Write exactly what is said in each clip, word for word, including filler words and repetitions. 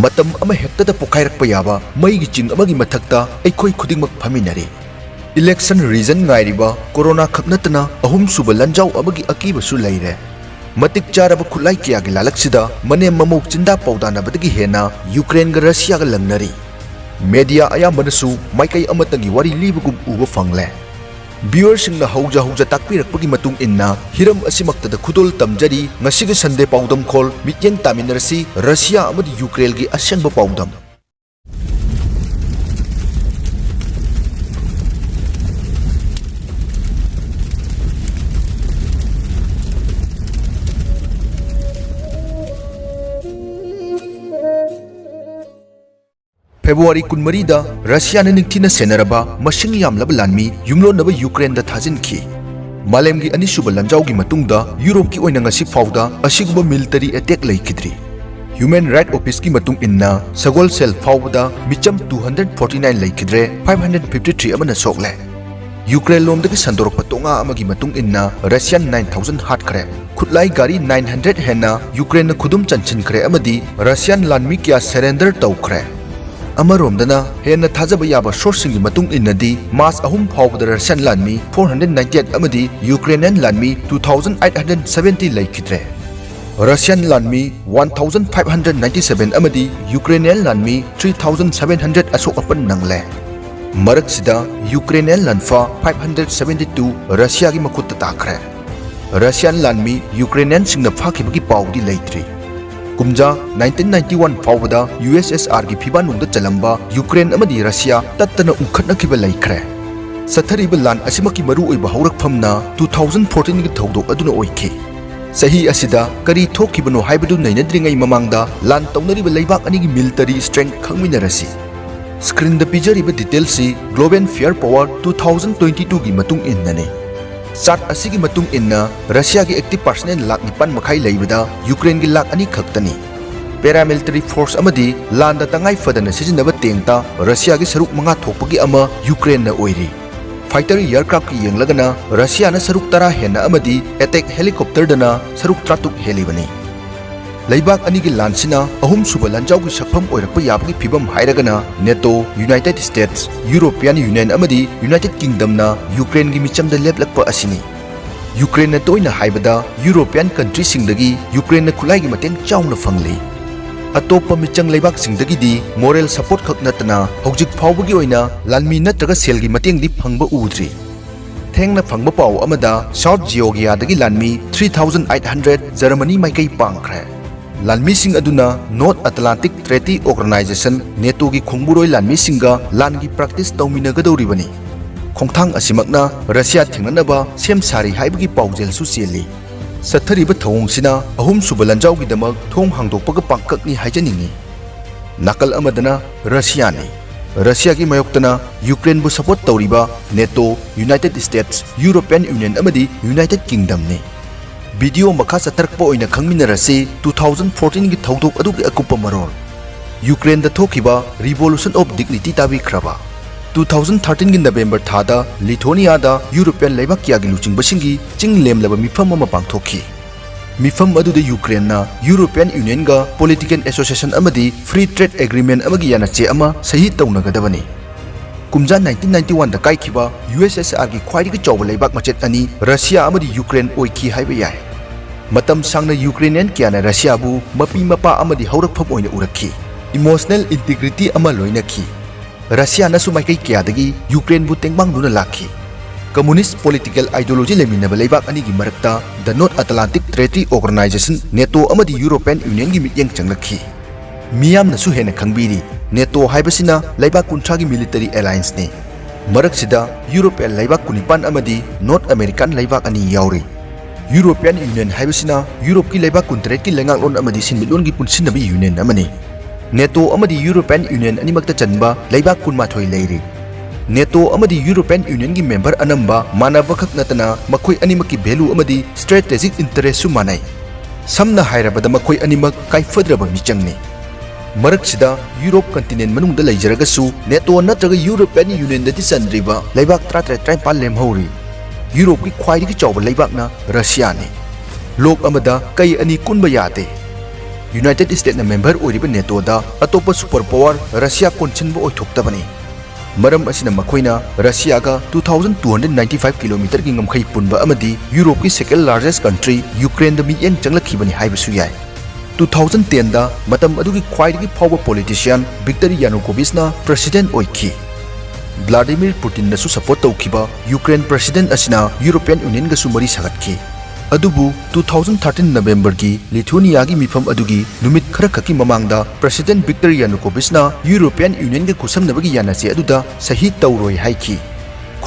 ꯃꯇꯝ ꯑꯃꯍꯦꯛꯇꯗ ꯄꯣꯈꯥꯏꯔꯛꯄ ꯌꯥꯕ ꯃꯩꯒꯤ ꯆꯤꯡ ꯑꯃꯒꯤ ꯃꯊꯛꯇ ꯑꯩꯈꯣꯏ ꯈꯨꯗꯤꯡꯃꯛ ꯐꯝꯃꯤꯟꯅꯔꯤ꯫ Election reason ꯉꯥꯏꯔꯤꯕ ꯀꯣꯔꯣꯅꯥ ꯈꯛ ꯅꯠꯇꯅ ꯑꯍꯨꯝꯁꯨꯕ ꯂꯥꯟꯖꯥꯎ ꯑꯃꯒꯤ ꯑꯀꯤꯕꯁꯨ ꯂꯩꯔꯦ꯫ ꯃꯇꯤꯛ ꯆꯥꯔꯕ ꯈꯨꯠꯂꯥꯏ ꯀꯌꯥꯒꯤ ꯂꯥꯂꯛꯁꯤꯗ ꯃꯅꯦꯝ ꯃꯃꯧ ꯆꯤꯟꯗꯥ ꯄꯥꯎꯗꯥꯅꯕꯗꯒꯤ ꯍꯦꯟꯅ ꯌꯨꯀ꯭ꯔꯦꯟꯒ ꯔꯁꯤꯌꯥꯒ ꯂꯪꯅꯔꯤ꯫ Media ꯑꯌꯥꯝꯕꯅꯁꯨ ꯃꯥꯏꯀꯩ ꯑꯃꯠꯇꯒꯤ ꯋꯥꯔꯤ ꯂꯤꯕꯒꯨꯝ ꯎꯕ ꯐꯪꯂꯦ꯫ Viewerꯁꯤꯡꯅ ꯍꯧꯖ ꯍꯧꯖ ꯇꯥꯛꯄꯤꯔꯛꯄꯒꯤ ꯃꯇꯨꯡ ꯏꯟꯅ ꯍꯤꯔꯝ ꯑꯁꯤꯃꯛꯇꯗ ꯈꯨꯗꯣꯜ ꯇꯝꯖꯔꯤ꯫ ꯉꯁꯤꯒꯤ Sunday ꯄꯥꯎꯗꯝꯈꯣꯜ ꯃꯤꯠꯌꯦꯡ ꯇꯥꯃꯤꯟꯅꯔꯁꯤ꯫ ꯔꯁꯤꯌꯥ ꯑꯃꯗꯤ ꯌꯨꯀ꯭ꯔꯦꯟꯒꯤ ꯑꯁꯦꯡꯕ ꯄꯥꯎꯗꯝ꯫ February ꯀꯨꯟꯃꯔꯤꯗ ꯔꯁꯤꯌꯥꯅ ꯅꯤꯡꯊꯤꯅ ꯁꯦꯟꯅꯔꯕ ꯃꯁꯤꯡ ꯌꯥꯝꯂꯕ ꯂꯥꯟꯃꯤ ꯌꯨꯝꯂꯣꯟꯅꯕ ꯌꯨꯀ꯭ꯔꯦꯟꯗ ꯊꯥꯖꯤꯟꯈꯤ꯫ ꯃꯥꯂꯦꯝꯒꯤ ꯑꯅꯤꯁꯨꯕ ꯂꯥꯟꯖꯥꯎꯒꯤ ꯃꯇꯨꯡꯗ ꯌꯨꯔꯣꯞꯀꯤ ꯑꯣꯏꯅ ꯉꯁꯤ ꯐꯥꯎꯗ ꯑꯁꯤꯒꯨꯝꯕ military attack ꯂꯩꯈꯤꯗ꯭ꯔꯤ꯫ Human Rights Officeꯀꯤ ꯃꯇꯨꯡ ꯏꯟꯅ ꯁꯒꯣꯜꯁꯦꯜ ꯐꯥꯎꯕꯗ ꯃꯤꯆꯝ two hundred forty nine ꯂꯩꯈꯤꯗ꯭ꯔꯦ, five hundred fifty three ꯑꯃꯅ ꯁꯣꯛꯂꯦ꯫ ꯌꯨꯀ꯭ꯔꯦꯟ ꯂꯣꯝꯗꯒꯤ ꯁꯟꯗꯣꯔꯛꯄ ꯇꯣꯉꯥ ꯑꯃꯒꯤ ꯃꯇꯨꯡ ꯏꯟꯅ Russian nine thousand ꯍꯥꯠꯈ꯭ꯔꯦ꯫ ꯈꯨꯠꯂꯥꯏ ꯒꯥꯔꯤ nine hundred ꯍꯦꯟꯅ ꯌꯨꯀ꯭ꯔꯦꯟꯅ ꯈꯨꯗꯨꯝ ꯆꯟꯁꯤꯟꯈ꯭ꯔꯦ ꯑꯃꯗꯤ Russian ꯂꯥꯟꯃꯤ ꯀꯌꯥ surrender ꯇꯧꯈ꯭ꯔꯦ꯫ ꯑꯃꯔꯣꯝꯗꯅ, ꯍꯦꯟꯅ ꯊꯥꯖꯕ ꯌꯥꯕ sourceꯁꯤꯡꯒꯤ ꯃꯇꯨꯡ ꯏꯟꯅꯗꯤ, March ꯑꯍꯨꯝ ꯐꯥꯎꯕꯗ Russian ꯂꯥꯟꯃꯤ four hundred ninety eight ꯑꯃꯗꯤ Ukrainian ꯂꯥꯟꯃꯤ two thousand eight hundred seventy ꯂꯩꯈꯤꯗ꯭ꯔꯦ꯫ Russian ꯂꯥꯟꯃꯤ one thousand five hundred ninety seven ꯑꯃꯗꯤ Ukrainian ꯂꯥꯟꯃꯤ three thousand seven hundred ꯑꯁꯣꯛ ꯑꯄꯟ ꯅꯪꯂꯦ꯫ ꯃꯔꯛꯁꯤꯗ, Ukrainian ꯂꯥꯟꯐꯥ five hundred seventy two Russiaꯒꯤ ꯃꯈꯨꯠꯇ ꯇꯥꯈ꯭ꯔꯦ꯫ Russian ꯂꯥꯟꯃꯤ Ukrainianꯁꯤꯡꯅ ꯐꯥꯈꯤꯕꯒꯤ ꯄꯥꯎꯗꯤ ꯂꯩꯇ꯭ꯔꯤ꯫ ꯀꯨꯝꯖꯥ nineteen ninety one ꯐꯥꯎꯕꯗ USSRꯒꯤ ꯐꯤꯕꯥꯟꯅꯨꯡꯗ ꯆꯜꯂꯝꯕ ꯌꯨꯀ꯭ꯔꯦꯟ ꯑꯃꯗꯤ ꯔꯁꯤꯌꯥ ꯇꯠꯇꯅ ꯎꯪꯈꯠꯅꯈꯤꯕ ꯂꯩꯈ꯭ꯔꯦ꯫ ꯆꯠꯊꯔꯤꯕ ꯂꯥꯟ ꯑꯁꯤꯃꯛꯀꯤ ꯃꯔꯨꯑꯣꯏꯕ ꯍꯧꯔꯛꯐꯝꯅ two thousand fourteenꯒꯤ ꯊꯧꯗꯣꯛ ꯑꯗꯨꯅ ꯑꯣꯏꯈꯤ꯫ ꯆꯍꯤ ꯑꯁꯤꯗ ꯀꯔꯤ ꯊꯣꯛꯈꯤꯕꯅꯣ ꯍꯥꯏꯕꯗꯨ ꯅꯩꯅꯗ꯭ꯔꯤꯉꯩ ꯃꯃꯥꯡꯗ ꯂꯥꯟ ꯇꯧꯅꯔꯤꯕ ꯂꯩꯕꯥꯛ ꯑꯅꯤꯒꯤ military strength ꯈꯪꯃꯤꯟꯅꯔꯁꯤ꯫ Screenꯗ ꯄꯤꯖꯔꯤꯕ detailꯁꯤ Global Firepower two thousand twenty twoꯒꯤ ꯃꯇꯨꯡ ꯏꯟꯅꯅꯤ꯫ Chart ꯑꯁꯤꯒꯤ ꯃꯇꯨꯡ ꯏꯟꯅ, ꯔꯁꯤꯌꯥꯒꯤ active personnel ꯂꯥꯈ ꯅꯤꯄꯥꯟ ꯃꯈꯥꯏ ꯂꯩꯕꯗ ꯌꯨꯀ꯭ꯔꯦꯟꯒꯤ ꯂꯥꯈ ꯑꯅꯤ ꯈꯛꯇꯅꯤ꯫ Paramilitary force ꯑꯃꯗꯤ ꯂꯥꯟꯗ ꯇꯉꯥꯏ ꯐꯗꯅ ꯁꯤꯖꯤꯟꯅꯕ tankꯇ ꯔꯁꯤꯌꯥꯒꯤ ꯁꯔꯨꯛ ꯃꯉꯥ ꯊꯣꯛꯄꯒꯤ ꯑꯃ ꯌꯨꯀ꯭ꯔꯦꯟꯅ ꯑꯣꯏꯔꯤ꯫ Fighter aircraftꯀꯤ ꯌꯦꯡꯂꯒꯅ ꯔꯁꯤꯌꯥꯅ ꯁꯔꯨꯛ ꯇꯔꯥ ꯍꯦꯟꯅ ꯑꯃꯗꯤ attack helicopterꯗꯅ ꯁꯔꯨꯛ ꯇꯔꯥꯇꯔꯨꯛ ꯍꯦꯜꯂꯤꯕꯅꯤ꯫ ꯂꯩꯕꯥꯛ ꯑꯅꯤꯒꯤ ꯂꯥꯟꯁꯤꯅ ꯑꯍꯨꯝꯁꯨꯕ ꯂꯥꯟꯖꯥꯎꯒꯤ ꯁꯛꯐꯝ ꯑꯣꯏꯔꯛꯄ ꯌꯥꯕꯒꯤ ꯐꯤꯕꯝ ꯍꯥꯏꯔꯒꯅ NATO, United States, European Union ꯑꯃꯗꯤ United Kingdomꯅ ꯌꯨꯀ꯭ꯔꯦꯟꯒꯤ ꯃꯤꯆꯪꯗ ꯂꯦꯞꯂꯛꯄ ꯑꯁꯤꯅꯤ꯫ ꯌꯨꯀ꯭ꯔꯦꯟꯅ ꯇꯣꯏꯅ ꯍꯥꯏꯕꯗ European countryꯁꯤꯡꯗꯒꯤ ꯌꯨꯀ꯭ꯔꯦꯟꯅ ꯈꯨꯠꯂꯥꯏꯒꯤ ꯃꯇꯦꯡ ꯆꯥꯎꯅ ꯐꯪꯂꯤ꯫ ꯑꯇꯣꯞꯄ ꯃꯤꯆꯪ ꯂꯩꯕꯥꯛꯁꯤꯡꯗꯒꯤꯗꯤ moral support ꯈꯛ ꯅꯠꯇꯅ ꯍꯧꯖꯤꯛ ꯐꯥꯎꯕꯒꯤ ꯑꯣꯏꯅ ꯂꯥꯟꯃꯤ ꯅꯠꯇ꯭ꯔꯒ ꯁꯦꯜꯒꯤ ꯃꯇꯦꯡꯗꯤ ꯐꯪꯕ ꯎꯗ꯭ꯔꯤ꯫ ꯊꯦꯡꯅ ꯐꯪꯕ ꯄꯥꯎ ꯑꯃꯗ South Georgiaꯗꯒꯤ ꯂꯥꯟꯃꯤ three thousand eight hundred Germany ꯃꯥꯏꯀꯩ ꯄꯥꯡꯈ꯭ꯔꯦ꯫ ꯂꯥꯟꯃꯤꯁꯤꯡ ꯑꯗꯨꯅ North Atlantic Treaty Organization NATOꯒꯤ ꯈꯣꯡꯕꯨꯔꯣꯏ ꯂꯥꯟꯃꯤꯁꯤꯡꯒ ꯂꯥꯟꯒꯤ practice ꯇꯧꯃꯤꯟꯅꯒꯗꯧꯔꯤꯕꯅꯤ꯫ ꯈꯣꯡꯊꯥꯡ ꯑꯁꯤꯃꯛꯅ ꯔꯁꯤꯌꯥ ꯊꯦꯡꯅꯅꯕ ꯁꯦꯝ ꯁꯥꯔꯤ ꯍꯥꯏꯕꯒꯤ ꯄꯥꯎꯖꯦꯜꯁꯨ ꯆꯦꯜꯂꯤ꯫ ꯆꯠꯊꯔꯤꯕ ꯊꯧꯑꯣꯡꯁꯤꯅ ꯑꯍꯨꯝꯁꯨꯕ ꯂꯥꯟꯖꯥꯎꯒꯤꯗꯃꯛ ꯊꯣꯡ ꯍꯥꯡꯗꯣꯛꯄꯒ ꯄꯥꯡꯀꯛꯅꯤ ꯍꯥꯏꯖꯅꯤꯡꯏ꯫ ꯅꯥꯀꯜ ꯑꯃꯗꯅ ꯔꯁꯤꯌꯥꯅꯤ꯫ ꯔꯁꯤꯌꯥꯒꯤ ꯃꯥꯌꯣꯛꯇꯅ ꯌꯨꯀ꯭ꯔꯦꯟꯕꯨ support ꯇꯧꯔꯤꯕ NATO, United States, European Union ꯑꯃꯗꯤ United Kingdomꯅꯤ꯫ Video ꯃꯈꯥ ꯆꯠꯊꯔꯛꯄ ꯑꯣꯏꯅ ꯈꯪꯃꯤꯟꯅꯔꯁꯤ, two thousand fourteenꯒꯤ ꯊꯧꯗꯣꯛ ꯑꯗꯨꯒꯤ ꯑꯀꯨꯞꯄ ꯃꯔꯣꯜ꯫ ꯌꯨꯀ꯭ꯔꯦꯟꯗ ꯊꯣꯛꯈꯤꯕ Revolution of Dignity ꯇꯥꯕꯤꯈ꯭ꯔꯕ? Two thousand thirteenꯒꯤ November ꯊꯥꯗ Lithuniaꯗ European ꯂꯩꯕꯥꯛ ꯀꯌꯥꯒꯤ ꯂꯨꯆꯤꯡꯕꯁꯤꯡꯒꯤ ꯆꯤꯡ ꯂꯦꯝꯂꯕ ꯃꯤꯐꯝ ꯑꯃ ꯄꯥꯡꯊꯣꯛꯈꯤ꯫ ꯃꯤꯐꯝ ꯑꯗꯨꯗ ꯌꯨꯀ꯭ꯔꯦꯟꯅ European Unionꯒ political association ꯑꯃꯗꯤ free trade agreement ꯑꯃꯒꯤ ꯌꯥꯅꯆꯦ ꯑꯃ ꯁꯍꯤ ꯇꯧꯅꯒꯗꯕꯅꯤ꯫ ꯀꯨꯝꯖꯥ nineteen ninety oneꯗ ꯀꯥꯏꯈꯤꯕ USSRꯒꯤ ꯈ꯭ꯋꯥꯏꯗꯒꯤ ꯆꯥꯎꯕ ꯂꯩꯕꯥꯛ ꯃꯆꯦꯠ ꯑꯅꯤ ꯔꯁꯤꯌꯥ ꯑꯃꯗꯤ ꯌꯨꯀ꯭ꯔꯦꯟ ꯑꯣꯏꯈꯤ ꯍꯥꯏꯕ ꯌꯥꯏ꯫ ꯃꯇꯝ ꯁꯥꯡꯅ Ukrainian ꯀꯌꯥꯅ ꯔꯁꯤꯌꯥꯕꯨ ꯃꯄꯤ ꯃꯄꯥ ꯑꯃꯗꯤ ꯍꯧꯔꯛꯐꯝ ꯑꯣꯏꯅ ꯎꯔꯛꯈꯤ꯫ Emotional integrity ꯑꯃ ꯂꯣꯏꯅꯈꯤ꯫ ꯔꯁꯤꯌꯥꯅꯁꯨ ꯃꯥꯏꯀꯩ ꯀꯌꯥꯗꯒꯤ ꯌꯨꯀ꯭ꯔꯦꯟꯕꯨ ꯇꯦꯡꯕꯥꯡꯗꯨꯅ ꯂꯥꯛꯈꯤ꯫ Communist political ideology ꯂꯩꯃꯤꯟꯅꯕ ꯂꯩꯕꯥꯛ ꯑꯅꯤꯒꯤ ꯃꯔꯛꯇ The North Atlantic Treaty Organization, NATO ꯑꯃꯗꯤ European Unionꯒꯤ ꯃꯤꯠꯌꯦꯡ ꯆꯪꯂꯛꯈꯤ꯫ ꯃꯤꯌꯥꯝꯅꯁꯨ ꯍꯦꯟꯅ ꯈꯪꯕꯤꯔꯤ, NATO ꯍꯥꯏꯕꯁꯤꯅ ꯂꯩꯕꯥꯛ ꯀꯨꯟꯊ꯭ꯔꯥꯒꯤ military allianceꯅꯤ꯫ ꯃꯔꯛꯁꯤꯗ European ꯂꯩꯕꯥꯛ ꯀꯨꯟꯅꯤꯄꯥꯟ ꯑꯃꯗꯤ North American ꯂꯩꯕꯥꯛ ꯑꯅꯤ ꯌꯥꯎꯔꯤ꯫ European Union ꯍꯥꯏꯕꯁꯤꯅ ꯌꯨꯔꯣꯞꯀꯤ ꯂꯩꯕꯥꯛ ꯀꯨꯟꯇꯔꯦꯠꯀꯤ ꯂꯩꯉꯥꯛꯂꯣꯟ ꯑꯃꯗꯤ ꯁꯤꯟꯃꯤꯠꯂꯣꯟꯒꯤ ꯄꯨꯟꯁꯤꯟꯅꯕ union ꯑꯃꯅꯤ꯫ NATO ꯑꯃꯗꯤ European Union ꯑꯅꯤꯃꯛꯇ ꯆꯟꯕ ꯂꯩꯕꯥꯛ ꯀꯨꯟꯃꯥꯊꯣꯏ ꯂꯩꯔꯤ꯫ NATO ꯑꯃꯗꯤ European Unionꯒꯤ member ꯑꯅꯝꯕ ꯃꯥꯟꯅꯕ ꯈꯛ ꯅꯠꯇꯅ ꯃꯈꯣꯏ ꯑꯅꯤꯃꯛꯀꯤ value ꯑꯃꯗꯤ strategic interestꯁꯨ ꯃꯥꯟꯅꯩ꯫ ꯁꯝꯅ ꯍꯥꯏꯔꯕꯗ ꯃꯈꯣꯏ ꯑꯅꯤꯃꯛ ꯀꯥꯏꯐꯗ꯭ꯔꯕ ꯃꯤꯆꯪꯅꯤ꯫ ꯃꯔꯛꯁꯤꯗ ꯌꯨꯔꯣꯞ continent ꯃꯅꯨꯡꯗ ꯂꯩꯖꯔꯒꯁꯨ NATO ꯅꯠꯇ꯭ꯔꯒ European Unionꯗꯗꯤ ꯆꯟꯗ꯭ꯔꯤꯕ ꯂꯩꯕꯥꯛ ꯇꯔꯥꯇꯔꯦꯠ ꯇꯔꯥꯅꯤꯄꯥꯜ ꯂꯦꯝꯍꯧꯔꯤ꯫ ꯌꯨꯔꯣꯞꯀꯤ ꯈ꯭ꯋꯥꯏꯗꯒꯤ ꯆꯥꯎꯕ ꯂꯩꯕꯥꯛꯅ ꯔꯁꯤꯌꯥꯅꯤ꯫ ꯂꯣꯛ ꯑꯃꯗ ꯀꯩ ꯑꯅꯤ ꯀꯨꯟꯕ ꯌꯥꯗꯦ꯫ ꯌꯨꯅꯥꯏꯇꯦꯗ ꯁ꯭ꯇꯦꯠꯅ ꯃꯦꯝꯕꯔ ꯑꯣꯏꯔꯤꯕ ꯅꯦꯇꯣꯗ ꯑꯇꯣꯞꯄ ꯁꯨꯄꯔ ꯄꯥꯋꯔ ꯔꯁꯤꯌꯥ ꯀꯣꯟꯁꯤꯟꯕ ꯑꯣꯏꯊꯣꯛꯇꯕꯅꯤ꯫ ꯃꯔꯝ ꯑꯁꯤꯅ ꯃꯈꯣꯏꯅ ꯔꯁꯤꯌꯥꯒ two thousand two hundred ninety five kilometerꯒꯤ ꯉꯝꯈꯩ ꯄꯨꯟꯕ ꯑꯃꯗꯤ ꯌꯨꯔꯣꯞꯀꯤ second largest country ꯌꯨꯀ꯭ꯔꯦꯟꯗ ꯃꯤꯠꯌꯦꯡ ꯆꯪꯂꯛꯈꯤꯕꯅꯤ ꯍꯥꯏꯕꯁꯨ ꯌꯥꯏ꯫ Two thousand tenꯗ ꯃꯇꯝ ꯑꯗꯨꯒꯤ ꯈ꯭ꯋꯥꯏꯗꯒꯤ ꯐꯥꯎꯕ politician ꯚꯤꯛꯇꯔ ꯌꯥꯅꯨꯀꯣꯚꯤꯆꯅ president ꯑꯣꯏꯈꯤ꯫ ꯚ꯭ꯂꯥꯗꯤꯃꯤꯔ ꯄꯨꯇꯤꯟꯅꯁꯨ support ꯇꯧꯈꯤꯕ ꯌꯨꯀ꯭ꯔꯦꯟ president ꯑꯁꯤꯅ European Unionꯒꯁꯨ ꯃꯔꯤ ꯁꯥꯒꯠꯈꯤ꯫ ꯑꯗꯨꯕꯨ two thousand thirteen Novemberꯒꯤ ꯂꯤꯊꯨꯅꯤꯌꯥꯒꯤ ꯃꯤꯐꯝ ꯑꯗꯨꯒꯤ ꯅꯨꯃꯤꯠ ꯈꯔꯈꯛꯀꯤ ꯃꯃꯥꯡꯗ president ꯚꯤꯛꯇꯔ ꯌꯥꯅꯨꯀꯣꯚꯤꯆꯅ European Unionꯒ ꯈꯨꯠꯁꯝꯅꯕꯒꯤ ꯌꯥꯅꯆꯦ ꯑꯗꯨꯗ ꯁꯍꯤ ꯇꯧꯔꯣꯏ ꯍꯥꯏꯈꯤ꯫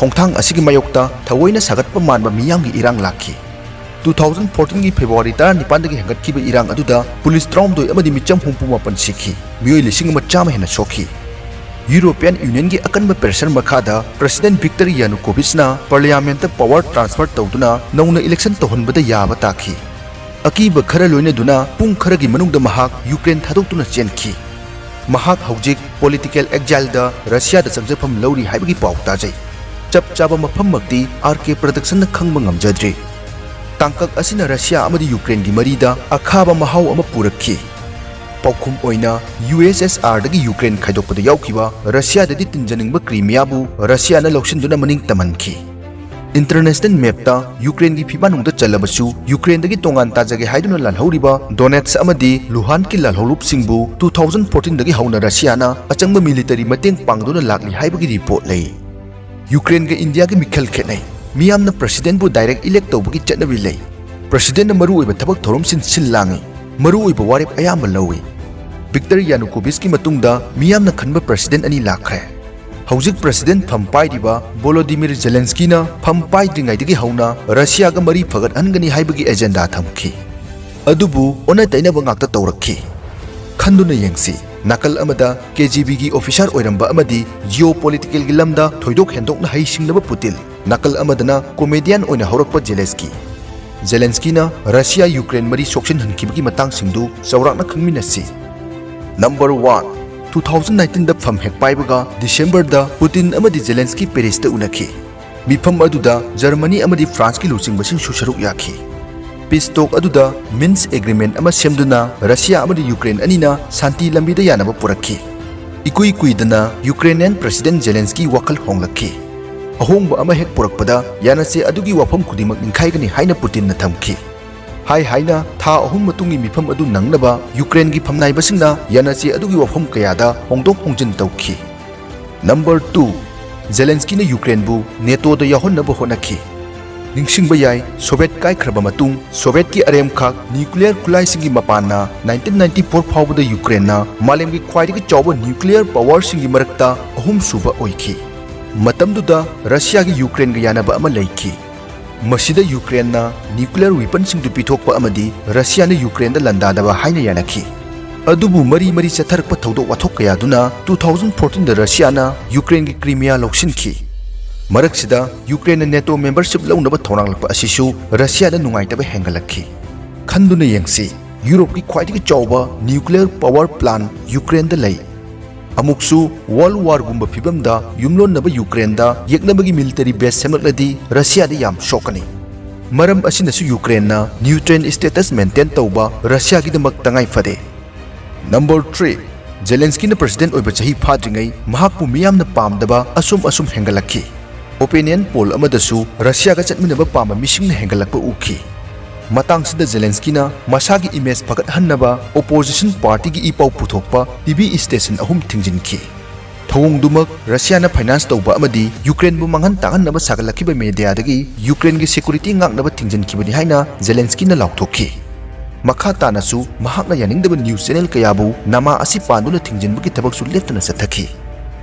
ꯈꯣꯡꯊꯥꯡ ꯑꯁꯤꯒꯤ ꯃꯥꯌꯣꯛꯇ ꯊꯑꯣꯏꯅ ꯁꯥꯒꯠꯄ ꯃꯥꯟꯕ ꯃꯤꯌꯥꯝꯒꯤ ꯏꯔꯥꯡ ꯂꯥꯛꯈꯤ꯫ Two thousand fourteenꯒꯤ February ꯇꯔꯥꯅꯤꯄꯥꯟꯗꯒꯤ ꯍꯦꯟꯒꯠꯈꯤꯕ ꯏꯔꯥꯡ ꯑꯗꯨꯗ ꯄꯨꯂꯤꯁ ꯇꯔꯥꯍꯨꯝꯗꯣꯏ ꯑꯃꯗꯤ ꯃꯤꯆꯝ ꯍꯨꯝꯐꯨ ꯃꯥꯄꯟ ꯁꯤꯈꯤ, ꯃꯤꯑꯣꯏ ꯂꯤꯁꯤꯡ ꯑꯃ ꯆꯥꯝꯃ ꯍꯦꯟꯅ ꯁꯣꯛꯈꯤ꯫ European Unionꯒꯤ ꯑꯀꯟꯕ pressure ꯃꯈꯥꯗ president ꯚꯤꯛꯇꯔ ꯌꯥꯅꯨꯀꯣꯚꯤꯆꯅ parliamentꯇ power transfer ꯇꯧꯗꯨꯅ ꯅꯧꯅ election ꯇꯧꯍꯟꯕꯗ ꯌꯥꯕ ꯇꯥꯈꯤ꯫ ꯑꯀꯤꯕ ꯈꯔ ꯂꯣꯏꯅꯗꯨꯅ ꯄꯨꯡ ꯈꯔꯒꯤ ꯃꯅꯨꯡꯗ ꯃꯍꯥꯛ ꯌꯨꯀ꯭ꯔꯦꯟ ꯊꯥꯗꯣꯛꯇꯨꯅ ꯆꯦꯟꯈꯤ꯫ ꯃꯍꯥꯛ ꯍꯧꯖꯤꯛ political exileꯗ ꯔꯁꯤꯌꯥꯗ ꯆꯪꯖꯐꯝ ꯂꯧꯔꯤ ꯍꯥꯏꯕꯒꯤ ꯄꯥꯎ ꯇꯥꯖꯩ꯫ ꯆꯞ ꯆꯥꯕ ꯃꯐꯝꯃꯛꯇꯤ R K Productionꯅ ꯈꯪꯕ ꯉꯝꯖꯗ꯭ꯔꯤ꯫ ꯇꯥꯡꯀꯛ ꯑꯁꯤꯅ ꯔꯁꯤꯌꯥ ꯑꯃꯗꯤ ꯌꯨꯀ꯭ꯔꯦꯟꯒꯤ ꯃꯔꯤꯗ ꯑꯈꯥꯕ ꯃꯍꯥꯎ ꯑꯃ ꯄꯨꯔꯛꯈꯤ꯫ ꯄꯥꯎꯈꯨꯝ ꯑꯣꯏꯅ, USSRꯗꯒꯤ ꯌꯨꯀ꯭ꯔꯦꯟ ꯈꯥꯏꯗꯣꯛꯄꯗ ꯌꯥꯎꯈꯤꯕ ꯔꯁꯤꯌꯥꯗꯗꯤ ꯇꯤꯟꯖꯅꯤꯡꯕ ꯀ꯭ꯔꯤꯃꯤꯌꯥꯕꯨ ꯔꯁꯤꯌꯥꯅ ꯂꯧꯁꯤꯟꯗꯨꯅ ꯃꯅꯤꯡ ꯇꯝꯍꯟꯈꯤ꯫ International mapꯇ ꯌꯨꯀ꯭ꯔꯦꯟꯒꯤ ꯐꯤꯕꯥꯟ ꯅꯨꯡꯗ ꯆꯜꯂꯕꯁꯨ, ꯌꯨꯀ꯭ꯔꯦꯟꯗꯒꯤ ꯇꯣꯉꯥꯟ ꯇꯥꯖꯒꯦ ꯍꯥꯏꯗꯨꯅ ꯂꯥꯜꯍꯧꯔꯤꯕ ꯗꯣꯅꯦꯠꯁ ꯑꯃꯗꯤ ꯂꯨꯍꯥꯟꯁꯀꯤ ꯂꯥꯜꯍꯧꯂꯨꯞꯁꯤꯡꯕꯨ two thousand fourteenꯗꯒꯤ ꯍꯧꯅ ꯔꯁꯤꯌꯥꯅ ꯑꯆꯪꯕ military ꯃꯇꯦꯡ ꯄꯥꯡꯗꯨꯅ ꯂꯥꯛꯂꯤ ꯍꯥꯏꯕꯒꯤ report ꯂꯩ꯫ ꯌꯨꯀ꯭ꯔꯦꯟꯒ ꯏꯟꯗꯤꯌꯥꯒꯤ ꯃꯤꯈꯜ ꯈꯦꯠꯅꯩ꯫ ꯃꯤꯌꯥꯝꯅ presidentꯕꯨ direct elect ꯇꯧꯕꯒꯤ ꯆꯠꯅꯕꯤ ꯂꯩ꯫ Presidentꯅ ꯃꯔꯨꯑꯣꯏꯕ ꯊꯕꯛ ꯊꯧꯔꯝꯁꯤꯡ ꯁꯤꯜ ꯂꯥꯡꯏ, ꯃꯔꯨꯑꯣꯏꯕ ꯋꯥꯔꯦꯞ ꯑꯌꯥꯝꯕ ꯂꯧꯏ꯫ ꯚꯤꯛꯇꯔ ꯌꯥꯅꯨꯀꯣꯚꯤꯆꯀꯤ ꯃꯇꯨꯡꯗ ꯃꯤꯌꯥꯝꯅ ꯈꯟꯕ president ꯑꯅꯤ ꯂꯥꯛꯈ꯭ꯔꯦ꯫ ꯍꯧꯖꯤꯛ president ꯐꯝ ꯄꯥꯏꯔꯤꯕ ꯚꯣꯂꯣꯗꯤꯃꯤꯔ ꯖꯦꯂꯦꯟꯁꯀꯤꯅ ꯐꯝ ꯄꯥꯏꯗ꯭ꯔꯤꯉꯩꯗꯒꯤ ꯍꯧꯅ ꯔꯁꯤꯌꯥꯒ ꯃꯔꯤ ꯐꯒꯠꯍꯟꯒꯅꯤ ꯍꯥꯏꯕꯒꯤ agenda ꯊꯝꯈꯤ꯫ ꯑꯗꯨꯕꯨ ꯑꯣꯟꯅ ꯇꯩꯅꯕ ꯉꯥꯛꯇ ꯇꯧꯔꯛꯈꯤ꯫ ꯈꯟꯗꯨꯅ ꯌꯦꯡꯁꯤ, ꯅꯥꯀꯜ ꯑꯃꯗ KGBꯒꯤ officer ꯑꯣꯏꯔꯝꯕ ꯑꯃꯗꯤ geopoliticalꯒꯤ ꯂꯝꯗ ꯊꯣꯏꯗꯣꯛ ꯍꯦꯟꯗꯣꯛꯅ ꯍꯩꯁꯤꯡꯂꯕ ꯄꯨꯇꯤꯟ, ꯅꯥꯀꯜ ꯑꯃꯗꯅ comedian ꯑꯣꯏꯅ ꯍꯧꯔꯛꯄ ꯖꯦꯂꯦꯟꯁꯀꯤ꯫ ꯖꯦꯂꯦꯟꯁꯀꯤꯅ ꯔꯁꯤꯌꯥ ꯌꯨꯀ꯭ꯔꯦꯟ ꯃꯔꯤ ꯁꯣꯛꯆꯤꯟꯍꯟꯈꯤꯕꯒꯤ ꯃꯇꯥꯡꯁꯤꯡꯗꯨ ꯆꯥꯎꯔꯥꯛꯅ ꯈꯪꯃꯤꯟꯅꯁꯤ꯫ Number one, two thousand nineteenꯗ ꯐꯝ ꯍꯦꯛ ꯄꯥꯏꯕꯒ Decemberꯗ ꯄꯨꯇꯤꯟ ꯑꯃꯗꯤ ꯖꯦꯂꯦꯟꯁꯀꯤ Parisꯇ ꯎꯅꯈꯤ꯫ ꯃꯤꯐꯝ ꯑꯗꯨꯗ ꯖꯔꯃꯅꯤ ꯑꯃꯗꯤ ꯐ꯭ꯔꯥꯟꯁꯀꯤ ꯂꯨꯆꯤꯡꯕꯁꯤꯡꯁꯨ ꯁꯔꯨꯛ ꯌꯥꯈꯤ꯫ Peace talk ꯑꯗꯨꯗ Minsk Agreement ꯑꯃ ꯁꯦꯝꯗꯨꯅ ꯔꯁꯤꯌꯥ ꯑꯃꯗꯤ ꯌꯨꯀ꯭ꯔꯦꯟ ꯑꯅꯤꯅ ꯁꯥꯟꯇꯤ ꯂꯝꯕꯤꯗ ꯌꯥꯅꯕ ꯄꯨꯔꯛꯈꯤ꯫ ꯏꯀꯨꯏ ꯀꯨꯏꯗꯅ Ukrainian President Zelensky ꯋꯥꯈꯜ ꯍꯣꯡꯂꯛꯈꯤ꯫ "ꯑꯍꯣꯡꯕ ꯑꯃ ꯍꯦꯛ ꯄꯨꯔꯛꯄꯗ ꯌꯥꯅꯆꯦ ꯑꯗꯨꯒꯤ ꯋꯥꯐꯝ ꯈꯨꯗꯤꯡꯃꯛ ꯅꯤꯡꯈꯥꯏꯒꯅꯤ" ꯍꯥꯏꯅ ꯄꯨꯇꯤꯟꯅ ꯊꯝꯈꯤ꯫ ꯍꯥꯏ ꯍꯥꯏꯅ ꯊꯥ ꯑꯍꯨꯝ ꯃꯇꯨꯡꯒꯤ ꯃꯤꯐꯝ ꯑꯗꯨ ꯅꯪꯅꯕ ꯌꯨꯀ꯭ꯔꯦꯟꯒꯤ ꯐꯝꯅꯥꯏꯕꯁꯤꯡꯅ ꯌꯥꯅꯆꯦ ꯑꯗꯨꯒꯤ ꯋꯥꯐꯝ ꯀꯌꯥꯗ ꯍꯣꯡꯗꯣꯛ ꯍꯣꯡꯖꯤꯟ ꯇꯧꯈꯤ꯫ Number two, ꯖꯦꯂꯦꯟꯁꯀꯤꯅ ꯌꯨꯀ꯭ꯔꯦꯟꯕꯨ NATOꯗ ꯌꯥꯎꯍꯟꯅꯕ ꯍꯣꯠꯅꯈꯤ꯫ ꯅꯤꯡꯁꯤꯡꯕ ꯌꯥꯏ, ꯁꯣꯚꯤꯌꯦꯠ ꯀꯥꯏꯈ꯭ꯔꯕ ꯃꯇꯨꯡ, ꯁꯣꯚꯤꯌꯦꯠꯀꯤ ꯑꯔꯦꯝꯈꯥꯛ nuclear ꯈꯨꯠꯂꯥꯏꯁꯤꯡꯒꯤ ꯃꯄꯥꯟꯅ nineteen ninety-four ꯐꯥꯎꯕꯗ ꯌꯨꯀ꯭ꯔꯦꯟꯅ ꯃꯥꯂꯦꯝꯒꯤ ꯈ꯭ꯋꯥꯏꯗꯒꯤ ꯆꯥꯎꯕ nuclear powerꯁꯤꯡꯒꯤ ꯃꯔꯛꯇ ꯑꯍꯨꯝꯁꯨꯕ ꯑꯣꯏꯈꯤ꯫ ꯃꯇꯝꯗꯨꯗ ꯔꯁꯤꯌꯥꯒꯤ ꯌꯨꯀ꯭ꯔꯦꯟꯒ ꯌꯥꯅꯕ ꯑꯃ ꯂꯩꯈꯤ꯫ ꯃꯁꯤꯗ ꯌꯨꯀ꯭ꯔꯦꯟꯅ nuclear weaponꯁꯤꯡꯗꯨ ꯄꯤꯊꯣꯛꯄ ꯑꯃꯗꯤ ꯔꯁꯤꯌꯥꯅ ꯌꯨꯀ꯭ꯔꯦꯟꯗ ꯂꯥꯟꯗꯥꯗꯕ ꯍꯥꯏꯅ ꯌꯥꯅꯈꯤ꯫ ꯑꯗꯨꯕꯨ ꯃꯔꯤ ꯃꯔꯤ ꯆꯠꯊꯔꯛꯄ ꯊꯧꯗꯣꯛ ꯋꯥꯊꯣꯛ ꯀꯌꯥꯗꯨꯅ two thousand fourteenꯗ ꯔꯁꯤꯌꯥꯅ ꯌꯨꯀ꯭ꯔꯦꯟꯒꯤ ꯀ꯭ꯔꯤꯃꯤꯌꯥ ꯂꯧꯁꯤꯟꯈꯤ꯫ ꯃꯔꯛꯁꯤꯗ ꯌꯨꯀ꯭ꯔꯦꯟꯅ NATO membership ꯂꯧꯅꯕ ꯊꯧꯔꯥꯡꯂꯛꯄ ꯑꯁꯤꯁꯨ ꯔꯁꯤꯌꯥꯗ ꯅꯨꯡꯉꯥꯏꯇꯕ ꯍꯦꯟꯒꯠꯂꯛꯈꯤ꯫ ꯈꯟꯗꯨꯅ ꯌꯦꯡꯁꯤ, ꯌꯨꯔꯣꯞꯀꯤ ꯈ꯭ꯋꯥꯏꯗꯒꯤ ꯆꯥꯎꯕ nuclear power plant ꯌꯨꯀ꯭ꯔꯦꯟꯗ ꯂꯩ꯫ ꯑꯃꯨꯛꯁꯨ World Warꯒꯨꯝꯕ ꯐꯤꯕꯝꯗ ꯌꯨꯝꯂꯣꯟꯅꯕ ꯌꯨꯀ꯭ꯔꯦꯟꯗ ꯌꯦꯛꯅꯕꯒꯤ military base ꯁꯦꯝꯂꯛꯂꯗꯤ ꯔꯁꯤꯌꯥꯗ ꯌꯥꯝ ꯁꯣꯛꯀꯅꯤ꯫ ꯃꯔꯝ ꯑꯁꯤꯅꯁꯨ ꯌꯨꯀ꯭ꯔꯦꯟꯅ neutral status maintain ꯇꯧꯕ ꯔꯁꯤꯌꯥꯒꯤꯗꯃꯛ ꯇꯉꯥꯏ ꯐꯗꯦ꯫ Number three, ꯖꯦꯂꯦꯟꯁꯀꯤꯅ president ꯑꯣꯏꯕ ꯆꯍꯤ ꯐꯥꯗ꯭ꯔꯤꯉꯩ ꯃꯍꯥꯛꯄꯨ ꯃꯤꯌꯥꯝꯅ ꯄꯥꯝꯗꯕ ꯑꯁꯨꯝ ꯑꯁꯨꯝ ꯍꯦꯟꯒꯠꯂꯛꯈꯤ꯫ Opinion poll ꯑꯃꯗꯁꯨ ꯔꯁꯤꯌꯥꯒ ꯆꯠꯃꯤꯟꯅꯕ ꯄꯥꯝꯕ ꯃꯤꯁꯤꯡꯅ ꯍꯦꯟꯒꯠꯂꯛꯄ ꯎꯈꯤ꯫ ꯃꯇꯥꯡꯁꯤꯗ ꯖꯦꯂꯦꯟꯁꯀꯤꯅ ꯃꯁꯥꯒꯤ image ꯐꯒꯠꯍꯟꯅꯕ opposition partyꯒꯤ ꯏ ꯄꯥꯎ ꯄꯨꯊꯣꯛꯄ TV station ꯑꯍꯨꯝ ꯊꯤꯡꯖꯤꯟꯈꯤ꯫ ꯊꯧꯑꯣꯡꯗꯨꯃꯛ ꯔꯁꯤꯌꯥꯅ finance ꯇꯧꯕ ꯑꯃꯗꯤ ꯌꯨꯀ꯭ꯔꯦꯟꯕꯨ ꯃꯥꯡꯍꯟ ꯇꯥꯛꯍꯟꯅꯕ ꯁꯥꯒꯠꯂꯛꯈꯤꯕ mediaꯗꯒꯤ ꯌꯨꯀ꯭ꯔꯦꯟꯒꯤ security ꯉꯥꯛꯅꯕ ꯊꯤꯡꯖꯤꯟꯈꯤꯕꯅꯤ ꯍꯥꯏꯅ ꯖꯦꯂꯦꯟꯁꯀꯤꯅ ꯂꯥꯎꯊꯣꯛꯈꯤ꯫ ꯃꯈꯥ ꯇꯥꯅꯁꯨ ꯃꯍꯥꯛꯅ ꯌꯥꯅꯤꯡꯗꯕ news channel ꯀꯌꯥꯕꯨ ꯅꯃꯥ ꯑꯁꯤ ꯄꯥꯟꯗꯨꯅ ꯊꯤꯡꯖꯤꯟꯕꯒꯤ ꯊꯕꯛꯁꯨ ꯂꯦꯞꯇꯅ ꯆꯠꯊꯈꯤ꯫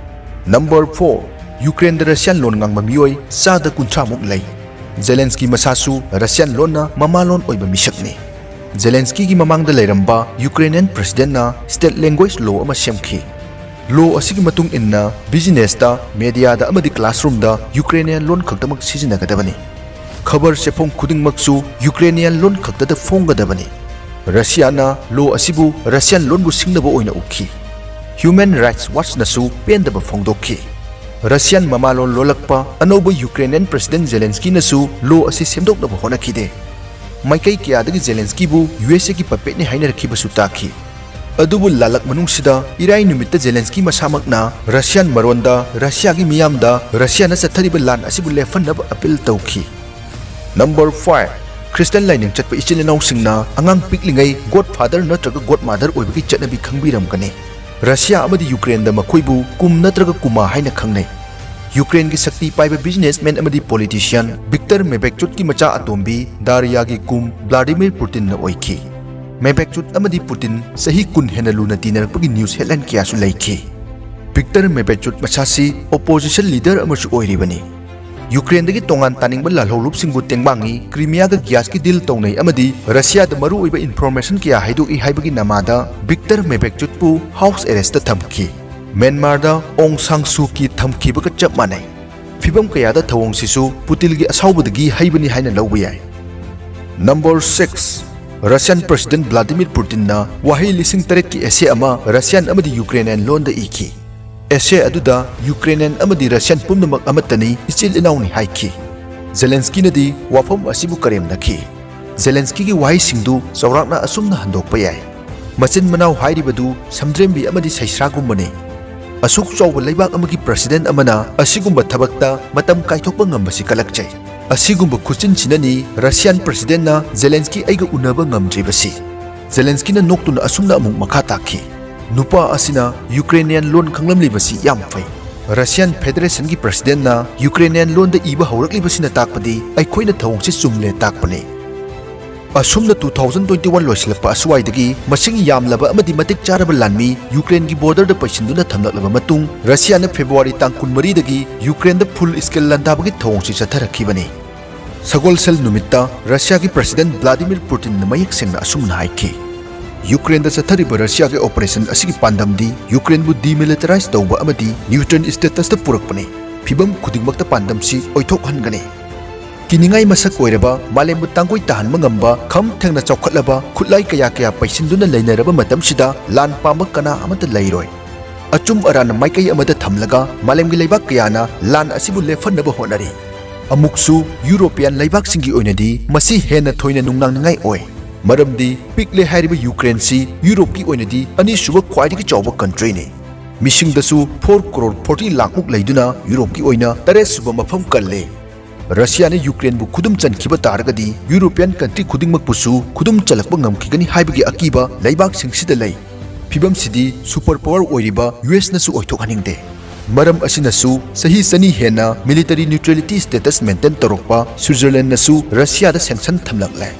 Number four, ꯌꯨꯀ꯭ꯔꯦꯟꯗ ꯔꯁꯤꯌꯥꯟ ꯂꯣꯟ ꯉꯥꯡꯕ ꯃꯤꯑꯣꯏ ꯆꯥꯗ ꯀꯨꯟꯊ꯭ꯔꯥ ꯃꯨꯛ ꯂꯩ꯫ ꯖꯦꯂꯦꯟꯁꯀꯤ ꯃꯁꯥꯁꯨ ꯔꯁꯤꯌꯥꯟ ꯂꯣꯟꯅ ꯃꯃꯥꯂꯣꯟ ꯑꯣꯏꯕ ꯃꯤꯁꯛꯅꯤ꯫ ꯖꯦꯂꯦꯟꯁꯀꯤꯒꯤ ꯃꯃꯥꯡꯗ ꯂꯩꯔꯝꯕ Ukrainian presidentꯅ state language law ꯑꯃ ꯁꯦꯝꯈꯤ꯫ Law ꯑꯁꯤꯒꯤ ꯃꯇꯨꯡ ꯏꯟꯅ businessꯇ, mediaꯗ ꯑꯃꯗꯤ classroomꯗ Ukrainian ꯂꯣꯟ ꯈꯛꯇꯃꯛ ꯁꯤꯖꯤꯟꯅꯒꯗꯕꯅꯤ꯫ ꯈꯕꯔ ꯆꯦꯐꯣꯡ ꯈꯨꯗꯤꯡꯃꯛꯁꯨ Ukrainian ꯂꯣꯟ ꯈꯛꯇꯗ ꯐꯣꯡꯒꯗꯕꯅꯤ꯫ ꯔꯁꯤꯌꯥꯅ law ꯑꯁꯤꯕꯨ ꯔꯁꯤꯌꯥꯟ ꯂꯣꯟꯕꯨ ꯁꯤꯡꯅꯕ ꯑꯣꯏꯅ ꯎꯈꯤ꯫ Human Rights Watchꯅꯁꯨ ꯄꯦꯟꯗꯕ ꯐꯣꯡꯗꯣꯛꯈꯤ꯫ ꯔꯁꯤꯌꯥꯟ ꯃꯃꯥꯂꯣꯟ ꯂꯣꯜꯂꯛꯄ ꯑꯅꯧꯕ Ukrainian president ꯖꯦꯂꯦꯟꯁꯀꯤꯅꯁꯨ law ꯑꯁꯤ ꯁꯦꯝꯗꯣꯛꯅꯕ ꯍꯣꯠꯅꯈꯤꯗꯦ꯫ ꯃꯥꯏꯀꯩ ꯀꯌꯥꯗꯒꯤ ꯖꯦꯂꯦꯟꯁꯀꯤꯕꯨ ꯌꯨ ꯑꯦꯁ ꯑꯦꯒꯤ ꯄꯄꯦꯠꯅꯤ ꯍꯥꯏꯅꯔꯛꯈꯤꯕꯁꯨ ꯇꯥꯈꯤ꯫ ꯑꯗꯨꯕꯨ ꯂꯥꯂꯛ ꯃꯅꯨꯡꯁꯤꯗ ꯏꯔꯥꯏ ꯅꯨꯃꯤꯠꯇ ꯖꯦꯂꯦꯟꯁꯀꯤ ꯃꯁꯥꯃꯛꯅ ꯔꯁꯤꯌꯥꯟ ꯃꯔꯣꯟꯗ ꯔꯁꯤꯌꯥꯒꯤ ꯃꯤꯌꯥꯝꯗ ꯔꯁꯤꯌꯥꯅ ꯆꯠꯊꯔꯤꯕ ꯂꯥꯟ ꯑꯁꯤꯕꯨ ꯂꯦꯞꯍꯟꯅꯕ ꯑꯄꯤꯜ ꯇꯧꯈꯤ꯫ ꯅꯝꯕꯔ ꯐꯥꯏꯚ, ꯈ꯭ꯔꯤꯁꯇꯟ ꯂꯥꯏꯅꯤꯡ ꯆꯠꯄ ꯏꯆꯤꯜ ꯏꯅꯥꯎꯁꯤꯡꯅ ꯑꯉꯥꯡ ꯄꯤꯛꯂꯤꯉꯩ God Father ꯅꯠꯇ꯭ꯔꯒ God Mother ꯑꯣꯏꯕꯒꯤ ꯆꯠꯅꯕꯤ ꯈꯪꯕꯤꯔꯝꯒꯅꯤ꯫ ꯔꯁꯤꯌꯥ ꯑꯃꯗꯤ ꯌꯨꯀ꯭ꯔꯦꯟꯗ ꯃꯈꯣꯏꯕꯨ ꯀꯨꯝ ꯅꯠꯇ꯭ꯔꯒ ꯀꯨꯃꯥ ꯍꯥꯏꯅ ꯈꯪꯅꯩ꯫ ꯌꯨꯀ꯭ꯔꯦꯟꯒꯤ ꯁꯛꯇꯤ ꯄꯥꯏꯕ businessman ꯑꯃꯗꯤ politician ꯚꯤꯛꯇꯔ ꯃꯦꯕꯦꯛꯆꯨꯠꯀꯤ ꯃꯆꯥ ꯑꯇꯣꯝꯕꯤ ꯗꯥꯔꯤꯌꯥꯒꯤ ꯀꯨꯝ ꯚ꯭ꯂꯥꯗꯤꯃꯤꯔ ꯄꯨꯇꯤꯟꯅ ꯑꯣꯏꯈꯤ꯫ ꯃꯦꯕꯦꯛꯆꯨꯠ ꯑꯃꯗꯤ ꯄꯨꯇꯤꯟ ꯆꯍꯤ ꯀꯨꯟ ꯍꯦꯟꯅ ꯂꯨꯅ ꯇꯤꯟꯅꯔꯛꯄꯒꯤ news headline ꯀꯌꯥꯁꯨ ꯂꯩꯈꯤ꯫ ꯚꯤꯛꯇꯔ ꯃꯦꯕꯦꯛꯆꯨꯠ ꯃꯁꯥꯁꯤ opposition leader ꯑꯃꯁꯨ ꯑꯣꯏꯔꯤꯕꯅꯤ꯫ ꯌꯨꯀ꯭ꯔꯦꯟꯗꯒꯤ ꯇꯣꯉꯥꯟ ꯇꯥꯅꯤꯡꯕ ꯂꯥꯜꯍꯧꯂꯨꯞꯁꯤꯡꯕꯨ ꯇꯦꯡꯕꯥꯡꯉꯤ, ꯀ꯭ꯔꯤꯃꯤꯌꯥꯒ ꯒ꯭ꯌꯥꯁꯀꯤ deal ꯇꯧꯅꯩ ꯑꯃꯗꯤ ꯔꯁꯤꯌꯥꯗ ꯃꯔꯨꯑꯣꯏꯕ information ꯀꯌꯥ ꯍꯥꯏꯗꯣꯛꯏ ꯍꯥꯏꯕꯒꯤ ꯅꯃꯥꯗ ꯚꯤꯛꯇꯔ ꯃꯦꯕꯦꯛꯆꯨꯠꯄꯨ house arrestꯇ ꯊꯝꯈꯤ꯫ ꯃ꯭ꯌꯥꯟꯃꯥꯔꯗ ꯑꯣꯡ ꯁꯥꯡ ꯁꯨ ꯀꯤ ꯊꯝꯈꯤꯕꯒ ꯆꯞ ꯃꯥꯟꯅꯩ꯫ ꯐꯤꯚꯝ ꯀꯌꯥꯗ ꯊꯧꯑꯣꯡꯁꯤꯁꯨ ꯄꯨꯇꯤꯟꯒꯤ ꯑꯁꯥꯎꯕꯗꯒꯤ ꯍꯩꯕꯅꯤ ꯍꯥꯏꯅ ꯂꯧꯕ ꯌꯥꯏ꯫ ꯅꯝꯕꯔ ꯁꯤꯛꯁ, ꯔꯁꯤꯌꯥꯟ ꯄ꯭ꯔꯁꯤꯗꯦꯟ ꯚ꯭ꯂꯥꯗꯤꯃꯤꯔ ꯄꯨꯇꯤꯟꯅ ꯋꯥꯍꯩ ꯂꯤꯁꯤꯡ ꯇꯔꯦꯠꯀꯤ essay ꯑꯃ ꯔꯁꯤꯌꯥꯟ ꯑꯃꯗꯤ ꯌꯨꯀ꯭ꯔꯦꯅꯤꯌꯟ ꯂꯣꯟꯗ ꯏꯈꯤ꯫ Essay ꯑꯗꯨꯗ ꯌꯨꯀ꯭ꯔꯦꯅꯤꯌꯟ ꯑꯃꯗꯤ ꯔꯁꯤꯌꯥꯟ ꯄꯨꯝꯅꯃꯛ ꯑꯃꯠꯇꯅꯤ, ꯏꯆꯤꯜ ꯏꯅꯥꯎꯅꯤ ꯍꯥꯏꯈꯤ꯫ ꯖꯦꯂꯦꯟꯁꯀꯤꯅꯗꯤ ꯋꯥꯐꯝ ꯑꯁꯤꯕꯨ ꯀꯔꯦꯝꯅꯈꯤ꯫ ꯖꯦꯂꯦꯟꯁꯀꯤꯒꯤ ꯋꯥꯍꯩꯁꯤꯡꯗꯨ ꯆꯥꯎꯔꯥꯛꯅ ꯑꯁꯨꯝꯅ ꯍꯟꯗꯣꯛꯄ ꯌꯥꯏ: ꯃꯆꯤꯟ ꯃꯅꯥꯎ ꯍꯥꯏꯔꯤꯕꯗꯨ ꯁꯝꯗ꯭ꯔꯦꯝꯕꯤ ꯑꯃꯗꯤ ꯁꯩꯁ꯭ꯔꯥꯒꯨꯝꯕꯅꯤ꯫ ꯑꯁꯨꯛ ꯆꯥꯎꯕ ꯂꯩꯕꯥꯛ ꯑꯃꯒꯤ ꯄ꯭ꯔꯁꯤꯗꯦꯟ ꯑꯃꯅ ꯑꯁꯤꯒꯨꯝꯕ ꯊꯕꯛꯇ ꯃꯇꯝ ꯀꯥꯏꯊꯣꯛꯄ ꯉꯝꯕꯁꯤ ꯀꯜꯂꯛꯆꯩ꯫ ꯑꯁꯤꯒꯨꯝꯕ ꯈꯨꯠꯆꯤꯟꯁꯤꯅꯅꯤ ꯔꯁꯤꯌꯥꯟ ꯄ꯭ꯔꯁꯤꯗꯦꯟꯅ ꯖꯦꯂꯦꯟꯁꯀꯤ ꯑꯩꯒ ꯎꯅꯕ ꯉꯝꯗ꯭ꯔꯤꯕꯁꯤ꯫ ꯖꯦꯂꯦꯟꯁꯀꯤꯅ ꯅꯣꯛꯇꯨꯅ ꯑꯁꯨꯝꯅ ꯑꯃꯨꯛ ꯃꯈꯥ ꯇꯥꯈꯤ, "ꯅꯨꯄꯥ ꯑꯁꯤꯅ ꯌꯨꯀ꯭ꯔꯦꯅꯤꯌꯟ ꯂꯣꯟ ꯈꯪꯂꯝꯂꯤꯕꯁꯤ ꯌꯥꯝ ꯐꯩ꯫ ꯔꯁꯤꯌꯥꯟ ꯐꯦꯗꯔꯦꯁꯟꯒꯤ ꯄ꯭ꯔꯁꯤꯗꯦꯟꯅ ꯌꯨꯀ꯭ꯔꯦꯅꯤꯌꯟ ꯂꯣꯟꯗ ꯏꯕ ꯍꯧꯔꯛꯂꯤꯕꯁꯤꯅ ꯇꯥꯛꯄꯗꯤ ꯑꯩꯈꯣꯏꯅ ꯊꯧꯑꯣꯡꯁꯤ ꯆꯨꯝꯂꯦ ꯇꯥꯛꯄꯅꯤ"꯫ ꯑꯁꯨꯝꯅ two thousand twenty one ꯂꯣꯏꯁꯤꯜꯂꯛꯄ ꯑꯁꯨꯋꯥꯏꯗꯒꯤ ꯃꯁꯤꯡ ꯌꯥꯝꯂꯕ ꯑꯃꯗꯤ ꯃꯇꯤꯛ ꯆꯥꯔꯕ ꯂꯥꯟꯃꯤ ꯌꯨꯀ꯭ꯔꯦꯟꯒꯤ borderꯗ ꯄꯩꯁꯤꯟꯗꯨꯅ ꯊꯝꯂꯛꯂꯕ ꯃꯇꯨꯡ, ꯔꯁꯤꯌꯥꯅ ꯐꯦꯕ꯭ꯔꯨꯋꯥꯔꯤ ꯇꯥꯡ ꯀꯨꯟꯃꯔꯤꯗꯒꯤ ꯌꯨꯀ꯭ꯔꯦꯟꯗ full scale ꯂꯥꯟꯗꯥꯕꯒꯤ ꯊꯧꯑꯣꯡꯁꯤ ꯆꯠꯊꯔꯛꯈꯤꯕꯅꯤ꯫ ꯁꯒꯣꯜꯁꯦꯜ ꯅꯨꯃꯤꯠꯇ ꯔꯁꯤꯌꯥꯒꯤ ꯄ꯭ꯔꯁꯤꯗꯦꯟ ꯚ꯭ꯂꯥꯗꯤꯃꯤꯔ ꯄꯨꯇꯤꯟꯅ ꯃꯌꯦꯛ ꯁꯦꯡꯅ ꯑꯁꯨꯝꯅ ꯍꯥꯏꯈꯤ, "ꯌꯨꯀ꯭ꯔꯦꯟꯗ ꯆꯠꯊꯔꯤꯕ ꯔꯁꯤꯌꯥꯒꯤ operation ꯑꯁꯤꯒꯤ ꯄꯥꯟꯗꯝꯗꯤ ꯌꯨꯀ꯭ꯔꯦꯟꯕꯨ demilitarize ꯇꯧꯕ ꯑꯃꯗꯤ neutral statusꯇ ꯄꯨꯔꯛꯄꯅꯤ꯫ ꯐꯤꯚꯝ ꯈꯨꯗꯤꯡꯃꯛꯇ ꯄꯥꯟꯗꯝꯁꯤ ꯑꯣꯏꯊꯣꯛꯍꯟꯒꯅꯤ"꯫ ꯀꯤꯅꯤꯡꯉꯥꯏ ꯃꯁꯛ ꯑꯣꯏꯔꯕ, ꯃꯥꯂꯦꯝꯕꯨ ꯇꯥꯡꯒꯣꯏ ꯇꯥꯍꯟꯕ ꯉꯝꯕ, ꯈꯝ ꯊꯦꯡꯅ ꯆꯥꯎꯈꯠꯂꯕ, ꯈꯨꯠꯂꯥꯏ ꯀꯌꯥ ꯀꯌꯥ ꯄꯩꯁꯤꯟꯗꯨꯅ ꯂꯩꯅꯔꯕ ꯃꯇꯝꯁꯤꯗ ꯂꯥꯟ ꯄꯥꯝꯕ ꯀꯅꯥ ꯑꯃꯠꯇ ꯂꯩꯔꯣꯏ꯫ ꯑꯆꯨꯝ ꯑꯔꯥꯟ ꯃꯥꯏꯀꯩ ꯑꯃꯗ ꯊꯝꯂꯒ ꯃꯥꯂꯦꯝꯒꯤ ꯂꯩꯕꯥꯛ ꯀꯌꯥꯅ ꯂꯥꯟ ꯑꯁꯤꯕꯨ ꯂꯦꯞꯍꯟꯅꯕ ꯍꯣꯠꯅꯔꯤ꯫ ꯑꯃꯨꯛꯁꯨ ꯌꯨꯔꯣꯄꯤꯌꯥꯟ ꯂꯩꯕꯥꯛꯁꯤꯡꯒꯤ ꯑꯣꯏꯅꯗꯤ ꯃꯁꯤ ꯍꯦꯟꯅ ꯊꯣꯏꯅ ꯅꯨꯡꯅꯥꯡꯅꯤꯡꯉꯥꯏ ꯑꯣꯏ, ꯃꯔꯝꯗꯤ ꯄꯤꯛꯂꯦ ꯍꯥꯏꯔꯤꯕ ꯌꯨꯀ꯭ꯔꯦꯟꯁꯤ ꯌꯨꯔꯣꯞꯀꯤ ꯑꯣꯏꯅꯗꯤ ꯑꯅꯤꯁꯨꯕ ꯈ꯭ꯋꯥꯏꯗꯒꯤ ꯆꯥꯎꯕ ꯀꯟꯇ꯭ꯔꯤꯅꯤ꯫ ꯃꯤꯁꯤꯡꯗꯁꯨ ꯐꯣꯔ ꯀ꯭ꯔꯣꯔ ꯐꯣꯔꯇꯤ ꯂꯥꯈꯃꯨꯛ ꯂꯩꯗꯨꯅ ꯌꯨꯔꯣꯞꯀꯤ ꯑꯣꯏꯅ ꯇꯔꯦꯠꯁꯨꯕ ꯃꯐꯝ ꯀꯜꯂꯦ꯫ ꯔꯁꯤꯌꯥꯅ ꯌꯨꯀ꯭ꯔꯦꯟꯕꯨ ꯈꯨꯗꯨꯝ ꯆꯟꯈꯤꯕ ꯇꯥꯔꯒꯗꯤ ꯌꯨꯔꯣꯄꯤꯌꯥꯟ ꯀꯟꯇ꯭ꯔꯤ ꯈꯨꯗꯤꯡꯃꯛꯄꯨꯁꯨ ꯈꯨꯗꯨꯝ ꯆꯜꯂꯛꯄ ꯉꯝꯈꯤꯒꯅꯤ ꯍꯥꯏꯕꯒꯤ ꯑꯀꯤꯕ ꯂꯩꯕꯥꯛꯁꯤꯡꯁꯤꯗ ꯂꯩ꯫ ꯐꯤꯕꯝꯁꯤꯗꯤ ꯁꯨꯄꯔ ꯄꯥꯋꯔ ꯑꯣꯏꯔꯤꯕ ꯌꯨ ꯑꯦꯁꯅꯁꯨ ꯑꯣꯏꯊꯣꯛꯍꯟꯅꯤꯡꯗꯦ꯫ ꯃꯔꯝ ꯑꯁꯤꯅꯁꯨ ꯆꯍꯤ ꯆꯅꯤ ꯍꯦꯟꯅ ꯃꯤꯂꯤꯇꯔꯤ ꯅ꯭ꯌꯨꯇ꯭ꯔꯦꯂꯤꯇꯤ ꯁ꯭ꯇꯦꯇꯁ ꯃꯦꯟꯇꯦꯟ ꯇꯧꯔꯛꯄ ꯁ꯭ꯋꯤꯠꯖꯔꯂꯦꯟꯗꯅꯁꯨ ꯔꯁꯤꯌꯥꯗ ꯁꯦꯡꯁꯟ ꯊꯝꯂꯛꯂꯦ꯫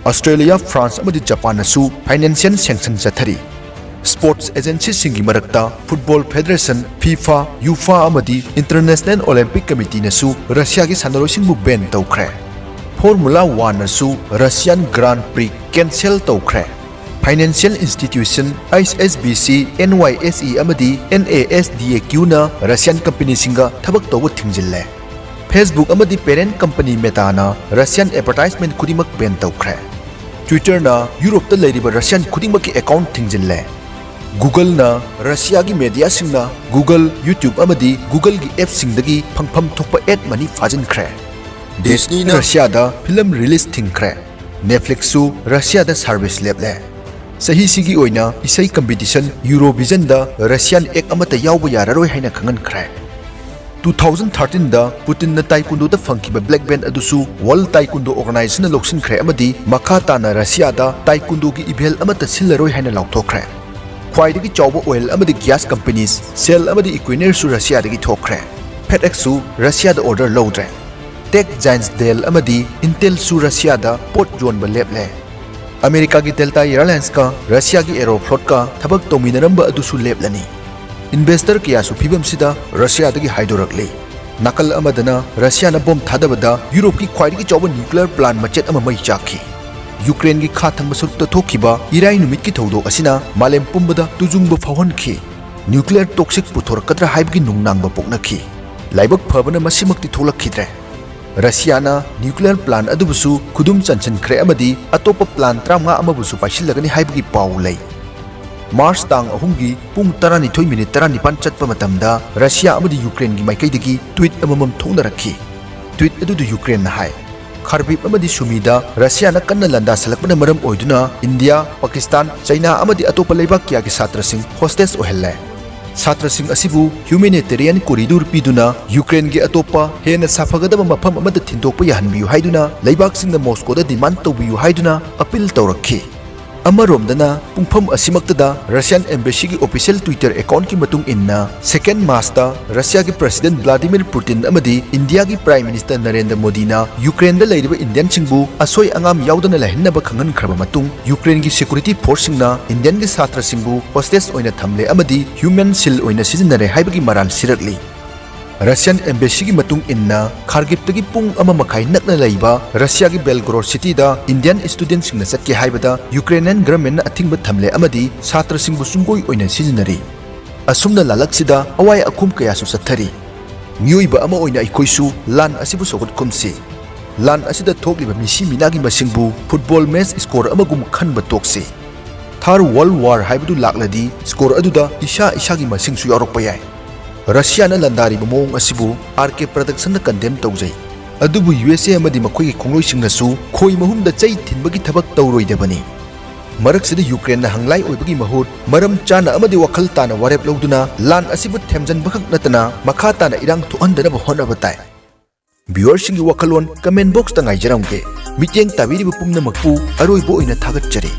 ꯑꯣꯁꯇ꯭ꯔꯦꯂꯤꯌꯥ, ꯐ꯭ꯔꯥꯟꯁ ꯑꯃꯗꯤ ꯖꯄꯥꯟꯅꯁꯨ ꯐꯥꯏꯅꯥꯟꯁꯤꯌꯦꯜ ꯁꯦꯡꯁꯟ ꯆꯠꯊꯔꯤ꯫ ꯁ꯭ꯄꯣꯔꯠꯁ ꯑꯦꯖꯦꯟꯁꯤꯁꯤꯡꯒꯤ ꯃꯔꯛꯇ ꯐꯨꯠꯕꯣꯜ ꯐꯦꯗꯔꯦꯁꯟ, ꯐꯤꯐꯥ, ꯌꯨꯐꯥ ꯑꯃꯗꯤ ꯏꯟꯇꯔꯅꯦꯁꯅꯦꯜ ꯑꯣꯂꯤꯝꯄꯤꯛ ꯀꯃꯤꯇꯤꯅꯁꯨ ꯔꯁꯤꯌꯥꯒꯤ ꯁꯥꯟꯅꯔꯣꯏꯁꯤꯡꯕꯨ ꯕꯦꯟ ꯇꯧꯈ꯭ꯔꯦ꯫ ꯐꯣꯔꯃꯨꯂꯥ ꯋꯥꯟꯅꯁꯨ ꯔꯁꯤꯌꯥꯟ ꯒ꯭ꯔꯥꯟ ꯄ꯭ꯔꯤ ꯀꯦꯟꯁꯦꯜ ꯇꯧꯈ꯭ꯔꯦ꯫ Financial institution H S B C, N Y S E ꯑꯃꯗꯤ N A S D A ꯀ꯭ꯌꯨꯅ ꯔꯁꯤꯌꯥꯟ ꯀꯝꯄꯦꯅꯤꯁꯤꯡꯒ ꯊꯕꯛ ꯇꯧꯕ ꯊꯤꯡꯖꯤꯜꯂꯦ꯫ Facebook ꯑꯃꯗꯤ ꯄꯦꯔꯦꯟꯠ ꯀꯝꯄꯅꯤ ꯃꯦꯇꯥꯅ ꯔꯁꯤꯌꯥꯟ ꯑꯦꯗꯚꯔꯇꯥꯏꯖꯃꯦꯟꯠ ꯈꯨꯗꯤꯡꯃꯛ ꯕꯦꯟ ꯇꯧꯈ꯭ꯔꯦ꯫ Twitter-ꯅ ꯌꯨꯔꯣꯞꯇ ꯂꯩꯔꯤꯕ ꯔꯁꯤꯌꯥꯟ ꯈꯨꯗꯤꯡꯃꯛꯀꯤ ꯑꯦꯀꯥꯎꯟꯠ ꯊꯤꯡꯖꯤꯜꯂꯦ꯫ Google-ꯅ ꯔꯁꯤꯌꯥꯒꯤ ꯃꯦꯗꯤꯌꯥꯁꯤꯡꯅ Google, YouTube ꯑꯃꯗꯤ Google-ꯒꯤ ꯑꯦꯞꯁꯤꯡꯗꯒꯤ ꯐꯪꯐꯝ ꯊꯣꯛꯄ ꯑꯦꯗ ꯃꯅꯤ ꯐꯥꯖꯤꯟꯈ꯭ꯔꯦ꯫ Disney-ꯅ ꯔꯁꯤꯌꯥꯗ ꯐꯤꯂꯝ ꯔꯤꯂꯤꯖ ꯊꯤꯡꯈ꯭ꯔꯦ꯫ Netflix-ꯁꯨ ꯔꯁꯤꯌꯥꯗ ꯁꯔꯚꯤꯁ ꯂꯦꯞꯂꯦ꯫ ꯆꯍꯤꯁꯤꯒꯤ ꯑꯣꯏꯅ ꯏꯁꯩ ꯀꯝꯄꯤꯇꯤꯁꯟ ꯌꯨꯔꯣꯚꯤꯖꯟꯗ ꯔꯁꯤꯌꯥꯟ ꯑꯦꯛ ꯑꯃꯠꯇ ꯌꯥꯎꯕ ꯌꯥꯔꯔꯣꯏ ꯍꯥꯏꯅ ꯈꯪꯍꯟꯈ꯭ꯔꯦ꯫ Two thousand thirteen-ꯗ ꯄꯨꯇꯤꯟꯅ ꯇꯥꯏꯀꯨꯟꯗꯣꯗ ꯐꯪꯈꯤꯕ ꯕ꯭ꯂꯦꯛ ꯕꯦꯜꯠ ꯑꯗꯨꯁꯨ ꯋꯥꯔꯜꯗ ꯇꯥꯏꯀꯨꯟꯗꯣ ꯑꯣꯔꯒꯅꯥꯏꯖꯦꯁꯟꯅ ꯂꯧꯁꯤꯟꯈ꯭ꯔꯦ ꯑꯃꯗꯤ ꯃꯈꯥ ꯇꯥꯅ ꯔꯁꯤꯌꯥꯗ ꯇꯥꯏꯀꯨꯟꯗꯣꯒꯤ ꯏꯚꯦꯟꯠ ꯑꯃꯠꯇ ꯁꯤꯜꯂꯔꯣꯏ ꯍꯥꯏꯅ ꯂꯥꯎꯊꯣꯛꯈ꯭ꯔꯦ꯫ ꯈ꯭ꯋꯥꯏꯗꯒꯤ ꯆꯥꯎꯕ ꯑꯣꯏꯜ ꯑꯃꯗꯤ ꯒ꯭ꯌꯥꯁ ꯀꯝꯄꯦꯅꯤꯁ ꯁꯦꯜ ꯑꯃꯗꯤ ꯏꯀ꯭ꯋꯤꯅꯔꯁꯨ ꯔꯁꯤꯌꯥꯗꯒꯤ ꯊꯣꯛꯈ꯭ꯔꯦ꯫ FedEx-ꯁꯨ ꯔꯁꯤꯌꯥꯗ ꯑꯣꯔꯗꯔ ꯂꯧꯗ꯭ꯔꯦ꯫ ꯇꯦꯛ ꯖꯥꯏꯟꯠꯁ ꯗꯦꯜ ꯑꯃꯗꯤ ꯏꯟꯇꯦꯜꯁꯨ ꯔꯁꯤꯌꯥꯗ ꯄꯣꯠ ꯌꯣꯟꯕ ꯂꯦꯞꯂꯦ꯫ ꯑꯃꯦꯔꯤꯀꯥꯒꯤ ꯗꯦꯜꯇꯥ ꯑꯦꯌꯔꯂꯥꯏꯟꯁꯀ ꯔꯁꯤꯌꯥꯒꯤ ꯑꯦꯔꯣꯐ꯭ꯂꯣꯠꯀ ꯊꯕꯛ ꯇꯧꯃꯤꯟꯅꯔꯝꯕ ꯑꯗꯨꯁꯨ ꯂꯦꯞꯂꯅꯤ꯫ ꯏꯟꯚꯦꯁꯇꯔ ꯀꯌꯥꯁꯨ ꯐꯤꯕꯝꯁꯤꯗ ꯔꯁꯤꯌꯥꯗꯒꯤ ꯍꯥꯏꯗꯣꯔꯛꯂꯤ꯫ ꯅꯥꯀꯜ ꯑꯃꯗꯅ ꯔꯁꯤꯌꯥꯅ ꯕꯣꯝ ꯊꯥꯗꯕꯗ ꯌꯨꯔꯣꯞꯀꯤ ꯈ꯭ꯋꯥꯏꯗꯒꯤ ꯆꯥꯎꯕ ꯅ꯭ꯌꯨꯀ꯭ꯂꯤꯌꯔ ꯄ꯭ꯂꯥꯟꯠ ꯃꯆꯦꯠ ꯑꯃ ꯃꯩ ꯆꯥꯛꯈꯤ꯫ ꯌꯨꯀ꯭ꯔꯦꯟꯒꯤ ꯈꯥ ꯊꯪꯕ ꯁꯔꯨꯛꯇ ꯊꯣꯛꯈꯤꯕ ꯏꯔꯥꯏ ꯅꯨꯃꯤꯠꯀꯤ ꯊꯧꯗꯣꯛ ꯑꯁꯤꯅ ꯃꯥꯂꯦꯝ ꯄꯨꯝꯕꯗ ꯇꯨꯖꯨꯡꯕ ꯐꯥꯎꯍꯟꯈꯤ꯫ ꯅ꯭ꯌꯨꯀ꯭ꯂꯤꯌꯔ ꯇꯣꯛꯁꯤꯛ ꯄꯨꯊꯣꯔꯛꯀꯗ꯭ꯔꯥ ꯍꯥꯏꯕꯒꯤ ꯅꯨꯡꯅꯥꯡꯕ ꯄꯣꯛꯅꯈꯤ꯫ ꯂꯥꯏꯕꯛ ꯐꯕꯅ ꯃꯁꯤꯃꯛꯇꯤ ꯊꯣꯛꯂꯛꯈꯤꯗ꯭ꯔꯦ꯫ ꯔꯁꯤꯌꯥꯅ ꯅ꯭ꯌꯨꯀ꯭ꯂꯤꯌꯔ ꯄ꯭ꯂꯥꯟꯠ ꯑꯗꯨꯕꯨꯁꯨ ꯈꯨꯗꯨꯝ ꯆꯟꯁꯤꯟꯈ꯭ꯔꯦ ꯑꯃꯗꯤ ꯑꯇꯣꯞꯄ ꯄ꯭ꯂꯥꯟꯠ ꯇꯔꯥꯃꯉꯥ ꯑꯃꯕꯨꯁꯨ ꯄꯥꯏꯁꯤꯜꯂꯒꯅꯤ ꯍꯥꯏꯕꯒꯤ ꯄꯥꯎ ꯂꯩ꯫ ꯃꯥꯔꯆ ꯇꯥꯡ ꯑꯍꯨꯝꯒꯤ ꯄꯨꯡ ꯇꯔꯥꯅꯤꯊꯣꯏ ꯃꯤꯅꯤꯠ ꯇꯔꯥꯅꯤꯄꯥꯟ ꯆꯠꯄ ꯃꯇꯝꯗ ꯔꯁꯤꯌꯥ ꯑꯃꯗꯤ ꯌꯨꯀ꯭ꯔꯦꯟꯒꯤ ꯃꯥꯏꯀꯩꯗꯒꯤ ꯇ꯭ꯋꯤꯠ ꯑꯃꯃꯝ ꯊꯣꯛꯅꯔꯛꯈꯤ꯫ ꯇ꯭ꯋꯤꯠ ꯑꯗꯨꯗ ꯌꯨꯀ꯭ꯔꯦꯟꯅ ꯍꯥꯏ, ꯈꯥꯔꯕꯤꯞ ꯑꯃꯗꯤ ꯁꯨꯃꯤꯗ ꯔꯁꯤꯌꯥꯅ ꯀꯟꯅ ꯂꯥꯟꯗꯥꯁꯜꯂꯛꯄꯅ ꯃꯔꯝ ꯑꯣꯏꯗꯨꯅ ꯏꯟꯗꯤꯌꯥ, ꯄꯥꯀꯤꯁꯇꯥꯟ, ꯆꯩꯅꯥ ꯑꯃꯗꯤ ꯑꯇꯣꯞꯄ ꯂꯩꯕꯥꯛ ꯀꯌꯥꯒꯤ ꯁꯥꯇ꯭ꯔꯁꯤꯡ ꯍꯣꯁꯇꯦꯖ ꯑꯣꯏꯍꯜꯂꯦ꯫ ꯁꯥꯇ꯭ꯔꯁꯤꯡ ꯑꯁꯤꯕꯨ ꯍ꯭ꯌꯨꯃꯦꯅꯤꯇꯦꯔꯤꯌꯟ ꯀꯣꯔꯤꯗꯣꯔ ꯄꯤꯗꯨꯅ ꯌꯨꯀ꯭ꯔꯦꯟꯒꯤ ꯑꯇꯣꯞꯄ ꯍꯦꯟꯅ ꯁꯥꯐꯒꯗꯕ ꯃꯐꯝ ꯑꯃꯗ ꯊꯤꯟꯗꯣꯛꯄ ꯌꯥꯍꯟꯕꯤꯌꯨ ꯍꯥꯏꯗꯨꯅ ꯂꯩꯕꯥꯛꯁꯤꯡꯅ ꯃꯣꯁꯀꯣꯗ ꯗꯤꯃꯥꯟꯗ ꯇꯧꯕꯤꯌꯨ ꯍꯥꯏꯗꯨꯅ ꯑꯄꯤꯜ ꯇꯧꯔꯛꯈꯤ꯫ ꯑꯃꯔꯣꯝꯗꯅ, ꯄꯨꯡꯐꯝ ꯑꯁꯤꯃꯛꯇꯗ ꯔꯁꯤꯌꯥꯟ ꯑꯦꯝꯕꯦꯁꯤꯒꯤ ꯑꯣꯐꯤꯁꯤꯌꯦꯜ ꯇ꯭ꯋꯤꯇꯔ ꯑꯦꯀꯥꯎꯟꯠꯀꯤ ꯃꯇꯨꯡ ꯏꯟꯅ, ꯁꯦꯀꯦꯟꯗ ꯃꯥꯔꯆꯇ ꯔꯁꯤꯌꯥꯒꯤ ꯄ꯭ꯔꯦꯁꯤꯗꯦꯟꯠ ꯚ꯭ꯂꯥꯗꯤꯃꯤꯔ ꯄꯨꯇꯤꯟ ꯑꯃꯗꯤ ꯏꯟꯗꯤꯌꯥꯒꯤ ꯄ꯭ꯔꯥꯏꯝ ꯃꯤꯅꯤꯁꯇꯔ ꯅꯔꯦꯟꯗ꯭ꯔ ꯃꯣꯗꯤꯅ ꯌꯨꯀ꯭ꯔꯦꯟꯗ ꯂꯩꯔꯤꯕ ꯏꯟꯗꯤꯌꯟꯁꯤꯡꯕꯨ ꯑꯁꯣꯏ ꯑꯉꯥꯝ ꯌꯥꯎꯗꯅ ꯂꯩꯍꯟꯅꯕ ꯈꯪꯍꯟꯈ꯭ꯔꯕ ꯃꯇꯨꯡ, ꯌꯨꯀ꯭ꯔꯦꯟꯒꯤ ꯁꯦꯀ꯭ꯌꯨꯔꯤꯇꯤ ꯐꯣꯔꯁꯁꯤꯡꯅ ꯏꯟꯗꯤꯌꯟꯒꯤ ꯁꯥꯇ꯭ꯔꯁꯤꯡꯕꯨ ꯍꯣꯁꯇꯦꯖ ꯑꯣꯏꯅ ꯊꯝꯂꯦ ꯑꯃꯗꯤ ꯍ꯭ꯌꯨꯃꯦꯟ ꯁꯤꯜ ꯑꯣꯏꯅ ꯁꯤꯖꯤꯟꯅꯔꯦ ꯍꯥꯏꯕꯒꯤ ꯃꯔꯥꯜ ꯁꯤꯔꯛꯂꯤ꯫ ꯔꯁꯤꯌꯟ ꯑꯦꯝꯕꯦꯁꯤꯒꯤ ꯃꯇꯨꯡ ꯏꯟꯅ, ꯈꯥꯔꯒꯤꯞꯇꯒꯤ ꯄꯨꯡ ꯑꯃ ꯃꯈꯥꯏ ꯅꯛꯅ ꯂꯩꯕ ꯔꯁꯤꯌꯥꯒꯤ ꯕꯦꯜꯒꯣꯔꯣꯗ ꯁꯤꯇꯤꯗ ꯏꯟꯗꯤꯌꯟ ꯁ꯭ꯇꯨꯗꯦꯟꯠꯁꯤꯡꯅ ꯆꯠꯀꯦ ꯍꯥꯏꯕꯗ ꯌꯨꯀ꯭ꯔꯦꯅꯤꯌꯟ ꯒꯚꯔꯟꯃꯦꯟꯠꯅ ꯑꯊꯤꯡꯕ ꯊꯝꯂꯦ ꯑꯃꯗꯤ ꯁꯥꯇ꯭ꯔꯁꯤꯡꯕꯨ ꯆꯨꯡꯒꯣꯏ ꯑꯣꯏꯅ ꯁꯤꯖꯤꯟꯅꯔꯤ꯫ ꯑꯁꯨꯝꯅ ꯂꯥꯜꯂꯛꯁꯤꯗ ꯑꯋꯥꯏ ꯑꯈꯨꯝ ꯀꯌꯥꯁꯨ ꯆꯠꯊꯔꯤ꯫ ꯃꯤꯑꯣꯏꯕ ꯑꯃ ꯑꯣꯏꯅ ꯑꯩꯈꯣꯏꯁꯨ ꯂꯥꯟ ꯑꯁꯤꯕꯨ ꯁꯧꯒꯠꯈꯨꯝꯁꯤ꯫ ꯂꯥꯟ ꯑꯁꯤꯗ ꯊꯣꯛꯂꯤꯕ ꯃꯤꯁꯤ ꯃꯤꯅꯥꯒꯤ ꯃꯁꯤꯡꯕꯨ ꯐꯨꯠꯕꯣꯜ ꯃꯦꯆ ꯁ꯭ꯀꯣꯔ ꯑꯃꯒꯨꯝ ꯈꯟꯕ ꯇꯣꯛꯁꯤ꯫ ꯊꯥꯔꯗ ꯋꯥꯔꯜꯗ ꯋꯥꯔ ꯍꯥꯏꯕꯗꯨ ꯂꯥꯛꯂꯗꯤ ꯁ꯭ꯀꯣꯔ ꯑꯗꯨꯗ ꯏꯁꯥ ꯏꯁꯥꯒꯤ ꯃꯁꯤꯡꯁꯨ ꯌꯥꯎꯔꯛꯄ ꯌꯥꯏ꯫ ꯔꯁꯤꯌꯥꯅ ꯂꯥꯟꯗꯥꯔꯤꯕ ꯃꯑꯣꯡ ꯑꯁꯤꯕꯨ ꯑꯥꯔ ꯀꯦ ꯄ꯭ꯔꯗꯛꯁꯟꯅ ꯀꯟꯗꯦꯝ ꯇꯧꯖꯩ꯫ ꯑꯗꯨꯕꯨ ꯌꯨ ꯑꯦꯁ ꯑꯦ ꯑꯃꯗꯤ ꯃꯈꯣꯏꯒꯤ ꯈꯣꯡꯂꯣꯏꯁꯤꯡꯅꯁꯨ ꯈꯣꯏ ꯃꯍꯨꯝꯗ ꯆꯩ ꯊꯤꯟꯕꯒꯤ ꯊꯕꯛ ꯇꯧꯔꯣꯏꯗꯕꯅꯤ꯫ ꯃꯔꯛꯁꯤꯗ ꯌꯨꯀ꯭ꯔꯦꯟꯅ ꯍꯪꯂꯥꯏ ꯑꯣꯏꯕꯒꯤ ꯃꯍꯨꯠ ꯃꯔꯝ ꯆꯥꯅ ꯑꯃꯗꯤ ꯋꯥꯈꯜ ꯇꯥꯅ ꯋꯥꯔꯦꯞ ꯂꯧꯗꯨꯅ ꯂꯥꯟ ꯑꯁꯤꯕꯨ ꯊꯦꯝꯖꯤꯟꯕꯈꯛ ꯅꯠꯇꯅ ꯃꯈꯥ ꯇꯥꯅ ꯏꯔꯥꯡ ꯊꯣꯛꯍꯟꯗꯅꯕ ꯍꯣꯠꯅꯕ ꯇꯥꯏ꯫ ꯚ꯭ꯌꯨꯋꯔꯁꯤꯡꯒꯤ ꯋꯥꯈꯜꯂꯣꯟ ꯀꯃꯦꯟꯠ ꯕꯣꯛꯁꯇ ꯉꯥꯏꯖꯔꯝꯒꯦ꯫ ꯃꯤꯠꯌꯦꯡ ꯇꯥꯕꯤꯔꯤꯕ ꯄꯨꯝꯅꯃꯛꯄꯨ ꯑꯔꯣꯏꯕ ꯑꯣꯏꯅ ꯊꯥꯒꯠꯆꯔꯤ꯫